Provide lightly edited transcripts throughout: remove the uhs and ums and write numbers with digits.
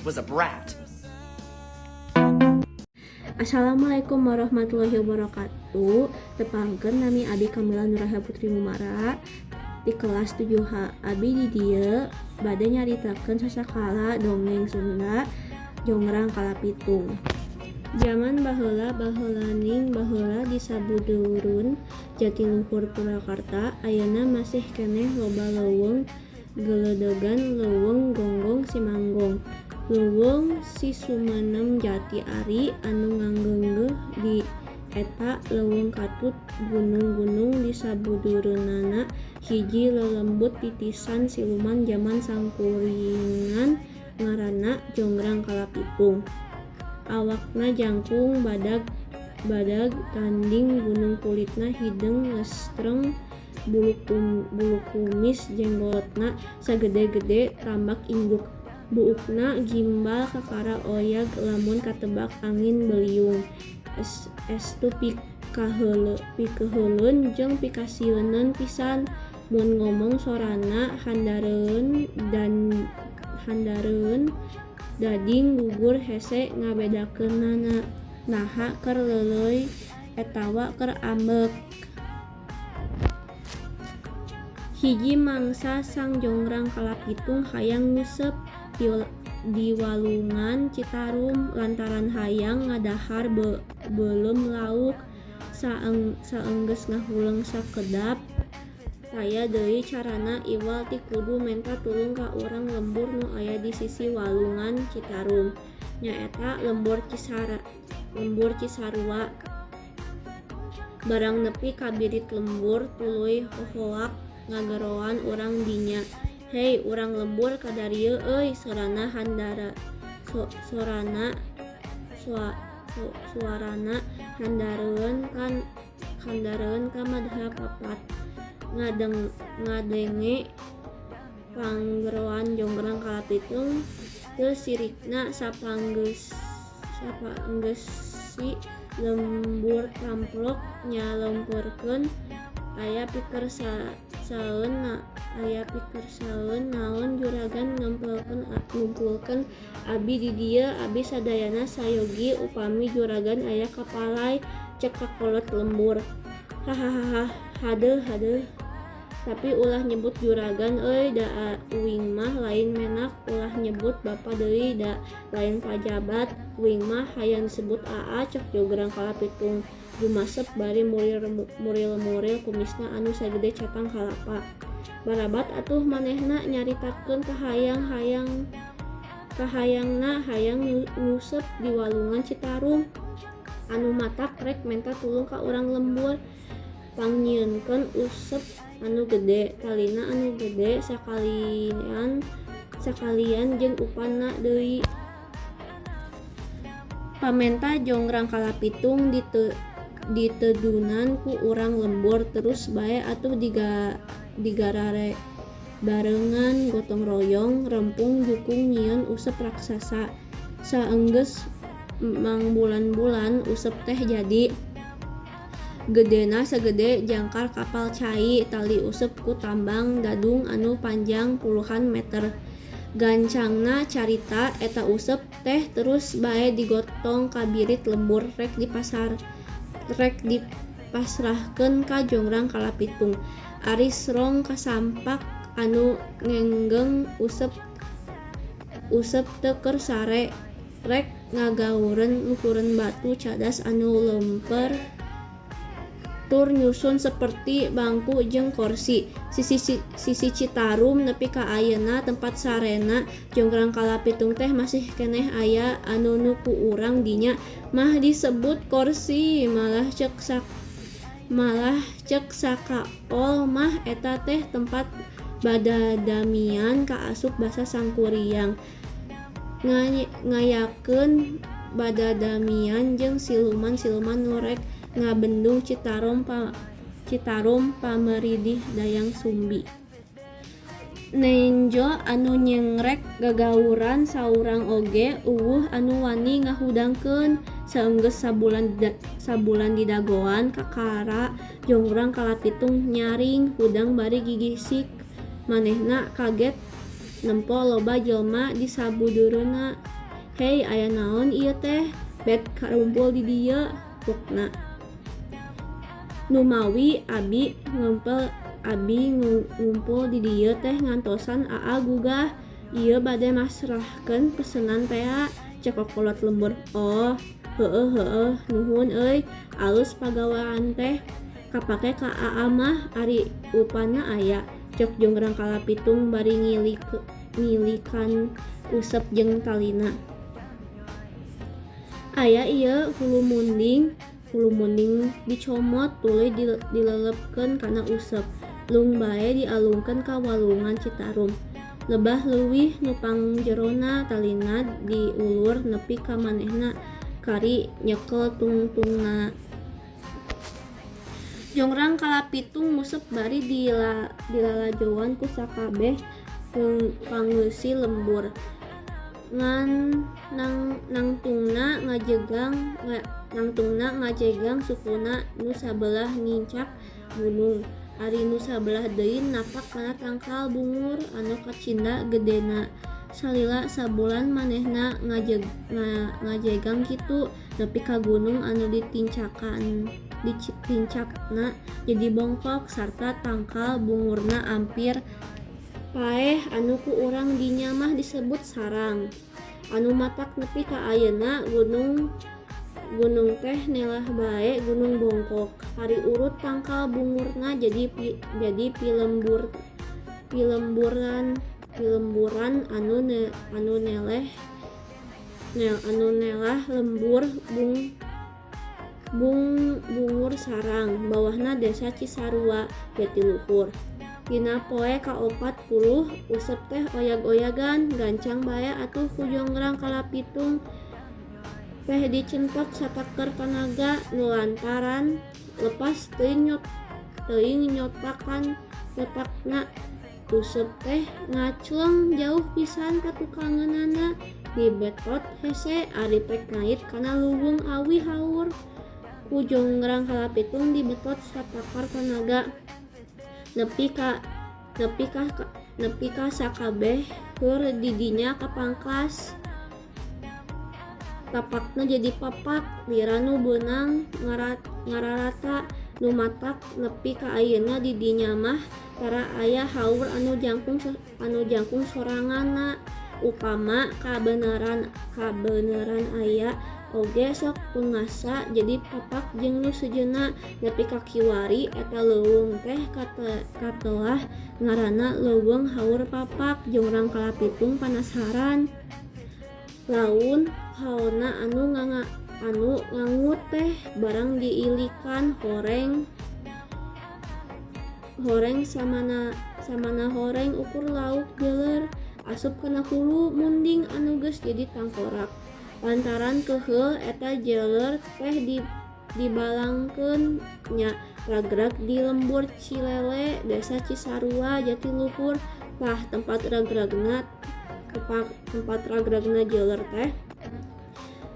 was a brat. Assalamualaikum warahmatullahi wabarakatuh. Tepangkeun, nami Abi Kamila Nurahel Putri Mumara di kelas 7H. Abi di dieu bade nyaritakeun sasakala dongeng Sunda Jongrang Kalapitung. Jaman baheula baheulaning baheula, di sabudeureun Jatiluhur, Purwakarta ayeuna masih keneh loba leuweung geledegan, Leuweung Gonggong Simanggong, Leuweung Sisumenem Jati. Ari anu ngageunggeuh di eta leuweung katut gunung-gunung di sabudeureunana hiji lelembut titisan siluman jaman sangkuriangan, ngaranna Jongrang Kalapitung. Awakna jangkung badag badag tanding gunung, kulitna hideung lestreng, bulu kumis jenggotna sagede-gede tambak induk. Buukna gimbal kakara oyag lamun katebak angin beliung. Estu pikaheuleun jeung pikasieuneun pisan. Mun ngomong sorana handareun dading gugur, hese ngabedakeunana naha keur leuleuy atawa keur ambek. Hiji mangsa Sang Jongrang Kalapitung hayang nguseup di walungan Citarum lantaran hayang ngadahar beuleum lauk. Saenggeus ngahuleng sakedap, taya deui carana iwal ti kudu menta tulung ka urang lembur nu aya di sisi walungan Citarum, nyaeta Lembur Cisarua. Barang nepi ka birit lembur, tuluy hohoak ngageroan urang dinya. "Hei, urang lembur, kadarieu euy," suarana handareun ka madha papat. Ngadenge panggeroan Jongrang Kalapitung teu sirikna, sapanggeusi lembur tamplok nyalempeurkeun, "Aya pikersaeun naon juragan ngumpulkeun abi di dieu? Abi sadayana sayogi upami juragan aya kapalay," cek kakolot lembur. "Hahaha, hadeuh hadeuh, tapi ulah nyebut juragan euy, da uing mah lain menak. Ulah nyebut bapa deui, da lain pajabat. Uing mah hayang disebut Aa," cek Jongrang Kalapitung gumasep bari muril-muril kumisna anu sagede catang kalapa. "Barabat atuh manehna nyaritakeun kahayangna hayang nguseup di walungan Citarum anu matak rek menta tulung ka urang lembur pangnyieunkeun useup anu gede, talina anu gede, sakalian jeung upanna deui." Pamenta Jongrang Kalapitung ditedunan ku urang lembur, terus bae atuh digarabarengan gotong royong rempung jukung nyieun useup raksasa. Saenggeus mangbulan-bulan useup teh jadi. Gedena sagede jangkar kapal cai. Tali useup ku tambang dadung anu panjang puluhan meter. Gancangna carita, eta useup teh terus bae digotong ka birit lembur rek dipasrahkeun ka Jongrang Kalapitung. Ari srong kasampak anu ngenggeng useup teu keur sare, rek ngagaureun luhureun batu cadas anu lemper tur nyusun saperti bangku jeung korsi. Sisi Citarum nepi ka ayeuna tempat sarena Jongrang Kalapitung teh masih keneh aya anu nu ku urang dinya mah disebut korsi, malah cek sakaol mah eta teh tempat badadamian kaasup basa Sangkuriang ngayakeun badadamian jeung siluman-siluman nu rek ngabendung Citarum pameridih Dayang Sumbi. Nenjo anu nyengrek gagauran saurang oge euweuh anu wani ngahudangkeun. Saenggeus sabulan didagoan, kakara Jongrang Kalapitung nyaring hudang bari gigisik. Manehna kaget nempo loba jelema di sabudeureunna. Hei, aya naon ieu teh bet karumpul di dieu? Pokna. Numawi abi ngempel abi ngumpul di dieu teh ngantosan aa gugah. Ieu bade masrahkeun pesenan tea, cek kokolot lembur. Oh, heueuh heueuh, nuhun euy, alus pagawean teh. Kapake ka aa mah, ari upana aya? Cek Jongrang Kalapitung bari ngilikan Usep jeung talina. Aya ieu hulu munding. Hulu munding dicomot tuluy dilelepkeun kana Usep. Lung bae dialungkeun ka walungan Citarum. Lebah leuwih nu pangjerona talina diulur nepi ka manehna kari nyekel tungtungna. Jongrang Kalapitung nguseup bari dilalajoan ku sakabeh panggeusi lembur. Ngan nangtungna ngajegang sukuna nu sabelah nincak gunung. Ari nu sabelah deui napak kana tangkal bungur anu kacinda gedena. Salila sabulan manehna ngajegang kitu nepi ka gunung anu ditincakna jadi bongkok sarta tangkal bungurna ampir paeh anu ku urang dinya mah disebut sarang. Anu matak nepi ka ayeuna gunung teh nelah bae gunung bongkok. Ari urut tangkal bungurna jadi pilemburan anu nelah lembur bungur sarang bawahna desa Cisarua Jatiluhur. Dina poe ka-40 Usep teh oyag-oyagan gancang bae atuh ku Jongrang Kalapitung teh dicentok sataker tanaga nu lantaran lepas teuing nyotakna. Usep teh ngacleng jauh pisan ka tukangeunana dibetot hese ari pek ngait kana leuweung awi haur. Ku Jongrang Kalapitung dibetot satakar tanaga nepi ka sakabeh heur di dinya kapangkas. Tapakna jadi papak lira nu beunang ngararata nu matak nepi ka ayeuna di dinya mah tara aya haur anu jangkung soranganna. Upama kabeneran aya oge sok pengasa jadi papak jeung nu sejenna nepi ka kiwari eta leuweung teh katelah ngaranna leuweung haur papak. Jongrang Kalapitung panasaran laun haona anu ngangut teh barang diilikan horeng samana horeng ukur lauk jeuler asup kana hulu munding anu geus jadi tangkorak. Lantaran keuheul eta jeuler teh dibalangkeun nya ragrag di lembur Cilele desa Cisarua Jatiluhur. Tah tempat ragragna jeuler teh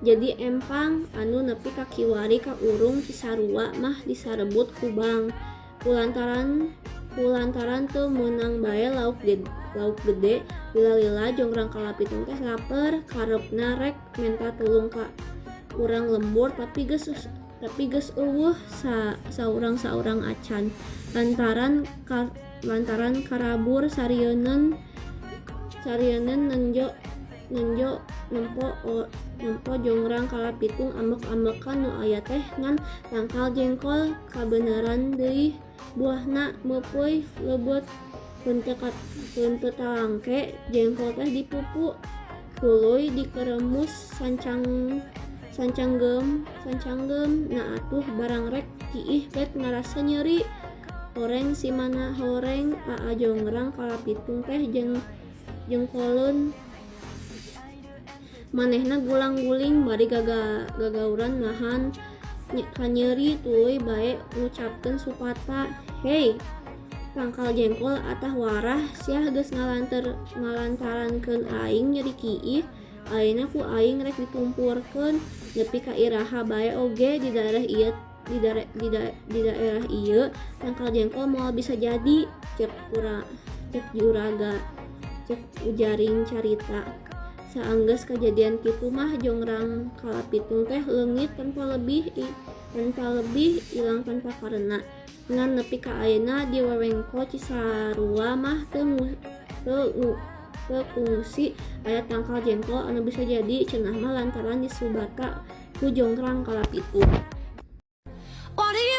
jadi empang anu nepi ka kiwari ka urung Cisarua mah disarebut ku bank. Kulantaran teu meunang bae lauk gede lila-lila Jongrang Kalapitung teh laper karepna rek menta tulung ka urang lembur tapi geus eueuh saurang-saurang acan. Lantaran karabur sarieun nenjo nempo Jongrang Kalapitung ambek-ambekan nu aya teh ngan tangkal jengkol kabeneran deui buahna meupeui leubeut henteu talangke jengkol teh dipupu tuluy dikeremus sancanggem na atuh barang rek kiih bet ngarasa nyeri horeng simana horeng aa Jongrang Kalapitung teh jengkoleun manehna gulang-guling bari gagauran nahan kanyeri tuluy bae ngucapkeun supata. Hei tangkal jengkol atah warah sia geus ngalantarankeun aing nyeri kiih. Ayeuna ku aing rek ditumpurkeun nepi ka iraha bae oge di daerah ieu di daerah ieu tangkal jengkol moal bisa jadi cek juraga cek ujaring carita. Saenggeus kajadian kitu mah Jongrang Kalapitung teh leungit tanpa lebih ilang tanpa karena. Ngan nepi ka ayeuna di wewengkon Cisarua mah teu kungsi aya tangkal jengkol anu bisa jadi cenah mah lantaran disubata ku Jongrang Kalapitung. What do you